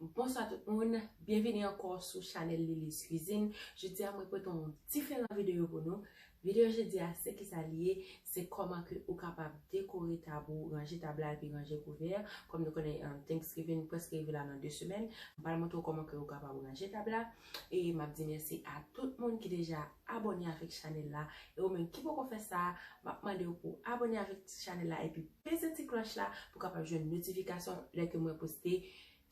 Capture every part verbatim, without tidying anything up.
Bonswa tout moun, byenvini ankò sou chanèl Lily's Cuisine. Jodi a mwen pote yon diferan videyo pou nou. Videyo jodi a se kisa li ye, se kòman ke ou kapab dekore tab ou, ranje tab la epi ranje kouvè. Kòm nou konnen, um, Thanksgiving prèske rive la nan de semèn. M pral montre w kòman ke ou kapab ranje tab la. E m ap di mèsi a tout moun ki deja abòne avèk chanèl la. E ou menm ki poko fè sa, m ap mande w pou abòne avèk chanèl la epi peze ti klòch la pou kapab jwenn notifikasyon lè ke mwen poste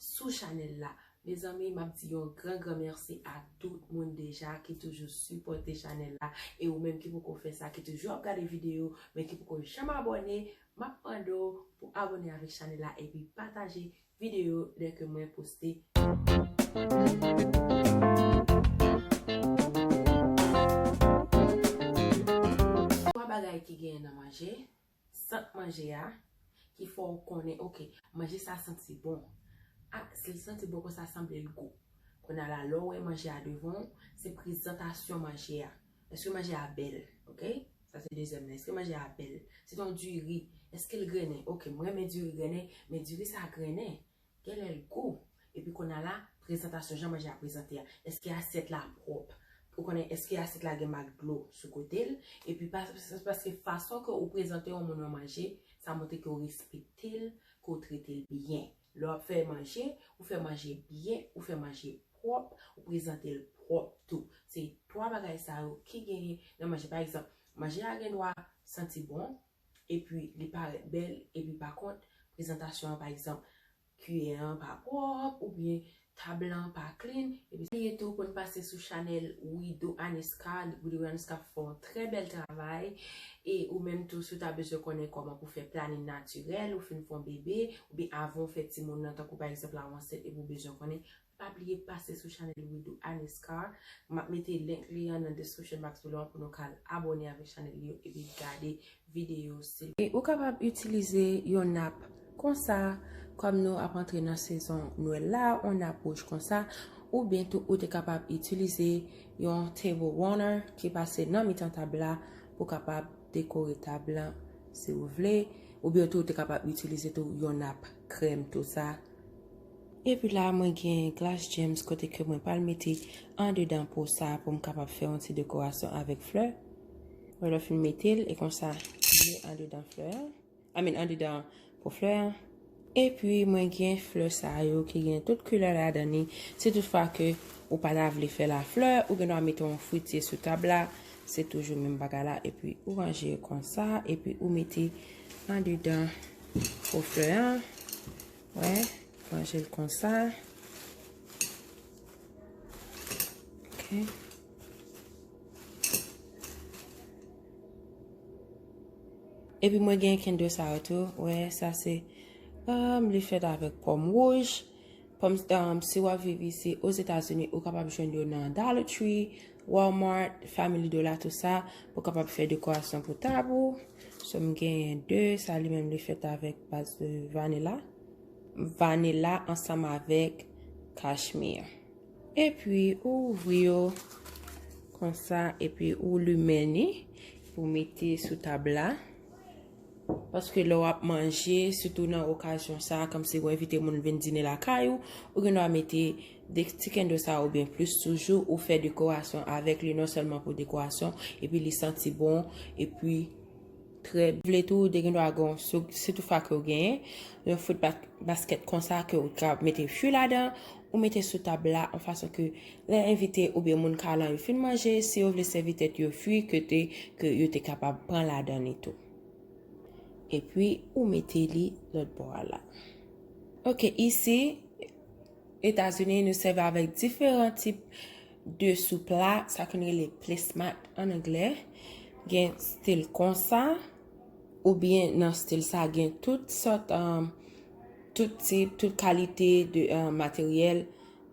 sou chanèl la. Mezanmi, m ap di yon gran, gran mèsi a tout moun deja ki toujou sipòte chanèl la. E ou menm ki poko fè sa, ki toujou ap gade videyo, men ki poko janm abòne, m ap mande w pou abòne avèk chanèl la epi pataje videyo lè ke mwen poste. Twa bagay ki genyen nan manje, sant manje a, ki fè w konnen, oke, manje sa santi bon. A, si l santi bon konsa, sanble l gou. Kounye a la, lè w wè manje a devan w, se prezantasyon manje a. Èske manje a bèl? Oke? Sa se dezyèm nan. Èske manje a bèl? Se t on diri. Èske l grennen? Oke, mwen renmen diri grennen, men diri sa grennen. Genlè l gou. Epi kounye a la, prezantasyon, jan manje a prezante a. Èske asyèt la pwòp? Ou konnen, èske asyèt la gen mak dlo sou kote l? Epi pa, se paske fason ke ou prezante yon moun yon manje, sa montre ke w respekte l, ke w trete l byen. Lè w ap fè manje, ou fè manje byen, ou fè manje pwòp, ou prezante l pwòp tou. Se twa bagay sa yo ki genyen nan manje. Pa egzanp, manje a gen dwa santi bon, epi li parèt bèl, epi pa kont, prezantasyon an, pa egzanp, kiyè an pa pwòp, oubyen tab lan pa clean, epi sa li ye tou pou n pase sou chanèl Wido Aneska. Wido Aneska fè yon trè bèl travay, e ou menm tou, si w ta bezwen konnen kòman pou fè planin natirèl, ou fin fè yon bebe, oubyen avan w fè timoun nan, tankou pa egzanp la, w ansent epi w bezwen konnen, pa bliye pase sou chanèl Wido Aneska. M ap mete link li an nan description box below pou nou ka al abòne avèk chanèl li yo epi gade videyo, silvouplè. E ou kapab itilize yon nap konsa, kòm nou ap antre nan sezon Nwèl la, yon nap wouj konsa, oubyen tou ou te kapab itilize yon table runner ki pase nan mitan tab la pou kapab dekore tab lan si ou vle, oubyen tou ou te kapab itilize tou yon nap krèm tou sa. Epi la, mwen gen glas James kote ke mwen pral mete andedan po sa pou m kapab fè yon ti dekorasyon avèk flè. Mwen lè fin mete l, e konsa, mete andedan flè a. I mean, andedan po flè a. Epi, mwen gen flè sa yo ki gen tout koulè ladan li. Si toutfwa ke ou pa ta vle fè la flè, ou gen dwa mete yon fritye sou tab la. Se toujou menm bagay la. Epi, ou ranje yo konsa. Epi, ou mete andedan po flè a. Wè, ranje l konsa. Ok. Epi mwen gen kendo sa yo tou. Wè, sa se, um, li fèt avèk pòm wouj. Pòm, um, si w ap viv isi Ozetazini, ou kapab jwenn yo nan Dollar Tree, Walmart, Family Dollar, tou sa, pou kapab fè dekorasyon pou tab ou. So, m genyen de, sa li menm li fèt avèk baz de vanila. Vanila ansanm avèk cashmere. Epi, ou ouvri yo konsa, epi ou limen li pou mete sou tab la. Paske lè w ap manje, sitou nan okazyon sa, kòmsi w envite moun vin dine lakay ou, ou gen dwa mete de ti kendo sa oubyen plis toujou, ou fè dekorasyon avèk li, non sèlman pou dekorasyon, epi li santi bon, epi trè vle tou, ou te gen dwa gen yon, si, si toutfwa ke w genyen, yon fout ba-, basket konsa ke w ka mete fwi ladan, ou mete sou tab la, an fason ke lè envite oubyen moun kalan yo fin manje, si yo vle sèvi tèt yo fwi, ke te, ke yo te kapab pran ladan li tou. Epi, ou mete li lòt bò a la. Ok, isi, Etazini, nou sèvi avèk diferan tip de soupla, sa ke n rele placemat an anglè. Gen stil konsa, oubyen nan stil sa, gen tout sòt, um, tout tip, tout kalite de, um, materyèl,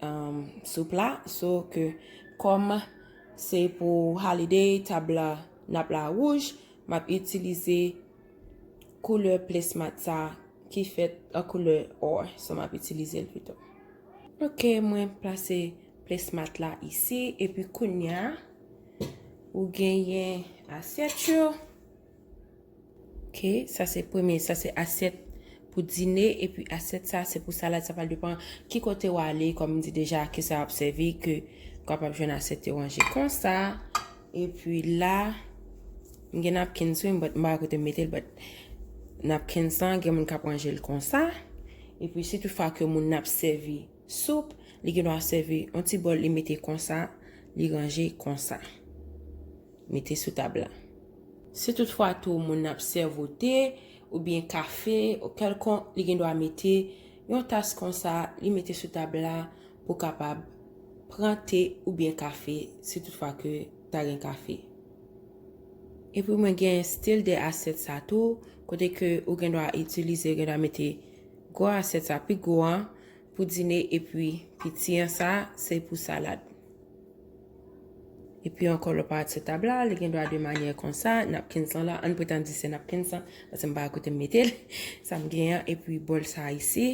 um, soupla. So ke kòm se pou holiday, tab la, nap la wouj, m ap itilize koulè placemat sa ki fèt an koulè or, so m ap itilize l pito. Ok, mwen plase placemat la isi, epi kounye a, ou genyen asyèt yo. Ok, sa se premye, sa se asyèt pou dine, epi asyèt sa se pou salad, sa pral depann ki kote w ale, kòm m di deja, ki sa w ap sèvi, ke w kapab jwenn asyèt yo ranje konsa. Epi la, m gen napkins wi, but m pa kote m mete l, but napkins lan, gen moun k ap ranje l konsa. Epi si toutfwa ke moun nan ap sèvi soup, li gen dwa sèvi yon ti bòl, li mete konsa, li ranje konsa. Mete sou tab la. Si toutfwa tou moun nan ap sèvi te, oubyen kafe, ou kèlkonk, li gen dwa mete yon tas konsa, li mete sou tab la pou kapab pran te oubyen kafe, si toutfwa ke ta gen kafe. Epi mwen gen stil de asyèt sa tou, kote ke ou gen dwa itilize, gen dwa mete gwo asyèt sa, pi gwo an, pou dine, epi piti an sa, se pou salad. Epi ankò, lè w parèt sou tab la, li gen dwa de manyè konsa, napkins lan la, ann pretann di se napkins lan, paske m pa kote m mete l, sa m genyen an, epi bòl sa isi,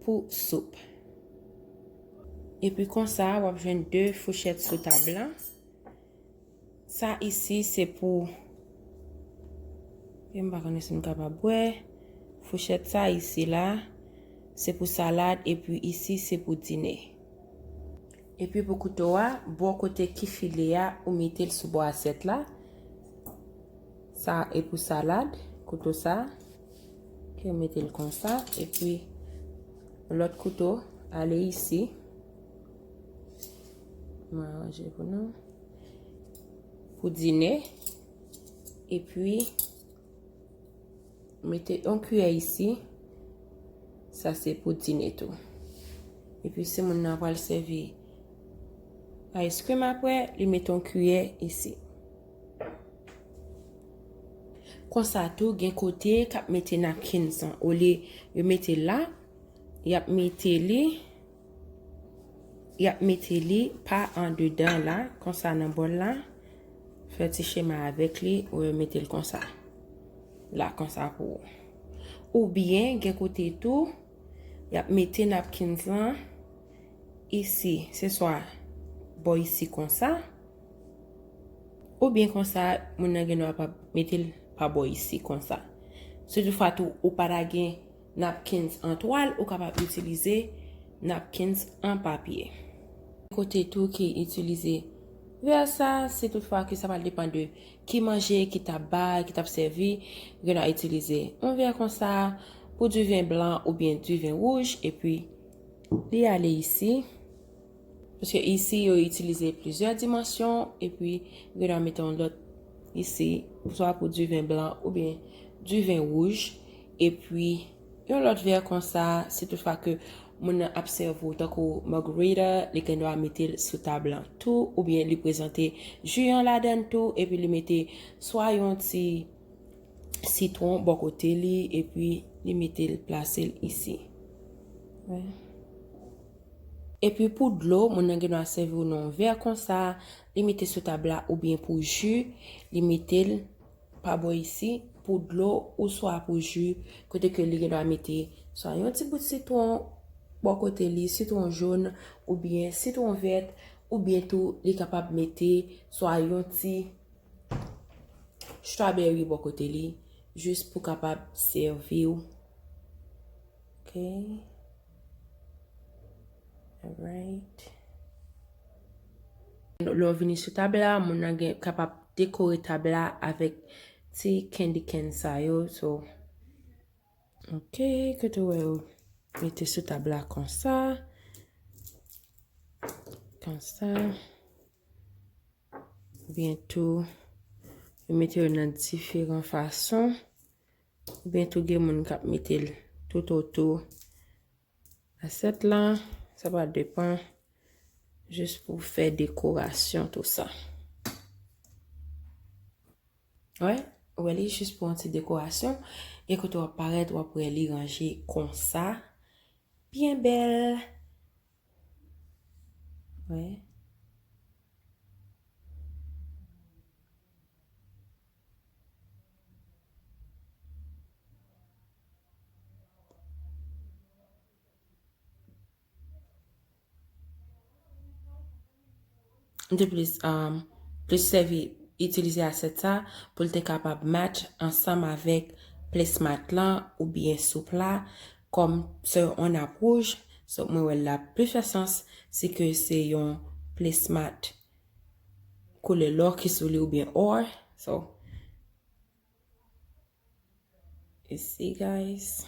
pou soup. Epi konsa, w ap jwenn de fouchèt sou tab la. Sa isi se pou, e m pa konnen si m kapab wè. Fouchèt sa isi la, se pou salad, epi isi se pou dine. Epi pou kouto a, bò kote ki file a, ou mete l sou bò asyèt la. Sa e pou salad, kouto sa. Ke mete l konsa, epi lòt kouto ale isi. Mwen ranje pou nou. Pou dine, epi mete yon kiyè isi. Sa se pou dine tou. Epi si moun nan pral sèvi ice cream apre, li mete yon kiyè isi. Konsa tou, gen kote k ap mete napkins lan. Olye yo mete l la, y ap mete li, y ap mete li pa andedan la, konsa nan bòl la. Fè ti chema avèk li, ou yo mete l konsa. La, konsa pou ou. Oubyen, gen kote tou, y ap mete napkins lan isi, se swa bò isi konsa, oubyen konsa, moun nan gen dwa pa mete l pa bò isi konsa. Si toutfwa tou ou pa ta gen napkins an twal, ou kapab itilize napkins an papye. Kote tou ki itilize vè sa, se toutfwa ke sa pral depann de ki manje ki t ap bay, ki t ap sèvi, gen dwa itilize yon vè konsa pou diven blan oubyen diven wouj, epi li ale isi. Paske isi, yo itilize plizyè dimansyon, epi gen dwa mete yon lòt isi, swa pou diven blan oubyen diven wouj, epi yon lòt vè konsa, si toutfwa ke moun nan ap sèvi w tankou margarita, li gen dwa mete l sou tab lan tou, oubyen li prezante ji an ladan l tou, epi li mete swa yon ti sitwon bò kote li, epi li mete l, plase l isi. Wè. Epi pou dlo, moun nan gen dwa sèvi w nan yon vè konsa, li mete sou tab la, oubyen pou ji, li mete l pa bò isi, pou dlo, oswa pou ji, kote ke li gen dwa mete swa yon ti bout sitwon bò kote li, sitwon jòn, oubyen sitwon vèt, oubyen tou li kapab mete swa yon ti strawberry bò kote li, jis pou kapab sèvi w. Ok. Alright. Lè w vini sou tab la, moun nan gen kapab dekore tab la avèk ti candy cane sa yo. So, ok, kote w wè yo mete sou tab la konsa. Konsa. Oubyen tou, yo mete yo nan diferan fason. Oubyen tou, gen moun k ap mete l toutotou asyèt lan. Sa va depann, jis pou fè dekorasyon, tou sa. Wè, ou wè li jis pou yon ti dekorasyon. Gen kote w ap parèt, w ap wè li ranje konsa. Byen bèl. Wè. M te plis, um, plis sèvi, itilize asyèt sa pou l te kapab match ansanm avèk placemat lan oubyen soup la, kòm se yon nap wouj, so mwen wè l la pli fè sans si ke se yon placemat koulè lò ki sou li oubyen or. So, you see, guys.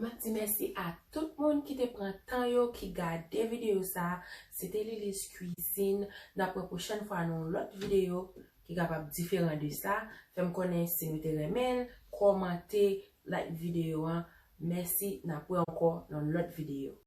M ap di mèsi a tout moun ki te pran tan yo, ki gade videyo sa a. Se te Lilis Cuisine. N ap wè pwochèn fwa nan yon lòt videyo ki kapab diferan de sa. Fè m konnen si nou te renmen l, kòmante, like videyo an. Mèsi, n ap wè ankò nan yon lòt videyo.